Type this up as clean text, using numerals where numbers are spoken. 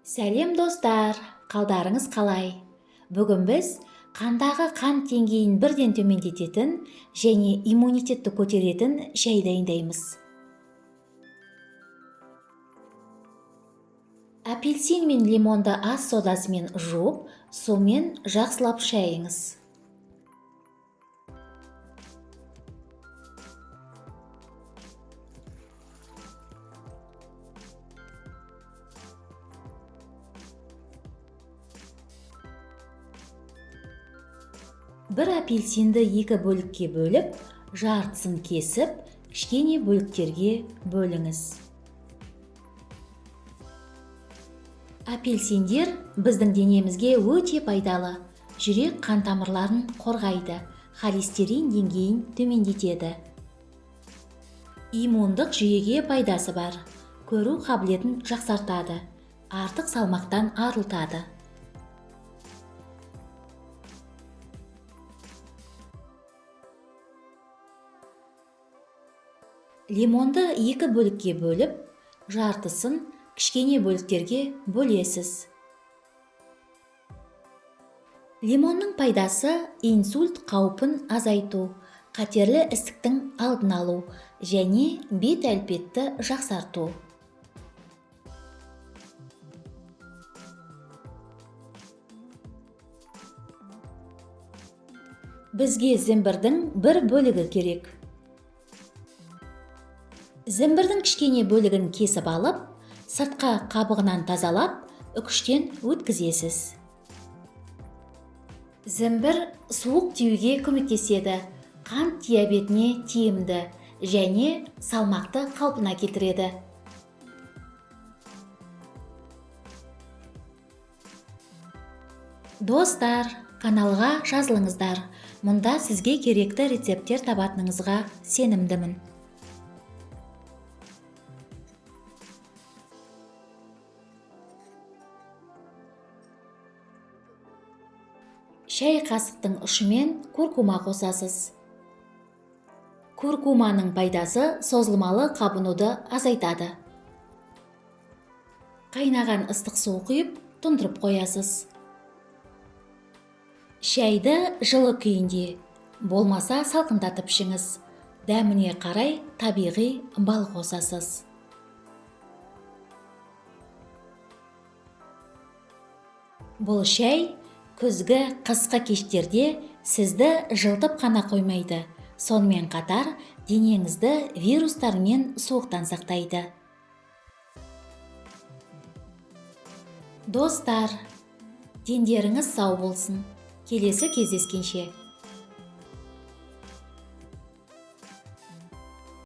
Сәлем, достар! Қалдарыңыз қалай? Бүгін біз қандағы қант деңгейін бірден төмендететін және иммунитетті көтеретін шай дайындаймыз. Апельсин мен лимонды ас содасымен жуып, сумен жақсылап шайыңыз. Бір апельсинді екі бөлікке бөліп, жартысын кесіп, кішкене бөліктерге бөліңіз. Апельсиндер біздің денемізге өте пайдалы. Жүрек қан тамырларын қорғайды, холестерин деңгейін төмендетеді. Иммундық жүйеге пайдасы бар. Көру қабілетін жақсартады, артық салмақтан арылтады. Лимонды екі бөлікке бөліп, жартысын кішкене бөліктерге бөлесіз. Лимонның пайдасы: инсульт қаупін азайту, қатерлі ісіктің алдын алу және бет әлпетті жақсарту. Бізге зімбірдің бір бөлігі керек. Зімбірдің кішкене бөлігін кесіп алып, сыртқы қабығынан тазалап, үкіштен өткізесіз. Зімбір суық тиюге көмектеседі, қант диабетіне тиімді және салмақты қалпына келтіреді. Достар, каналға жазылыңыздар. Мұнда сізге керекті рецепттер табатыныңызға сенімдімін. Шай қасықтың ұшымен куркума қосасыз. Куркуманың пайдасы: созылмалы қабынуды азайтады. Қайнаған ыстық су құйып, тұндырып қоясыз. Шайды жылы күйінде, болмаса салқындатып ішіңіз. Дәміне қарай табиғи бал қосасыз. Бұл шай күзгі, қысқы кештерде сізді жылытып қана қоймайды, сонымен қатар денеңізді вирустар мен суықтан сақтайды. Достар, дендеріңіз сау болсын. Келесі кездескенше.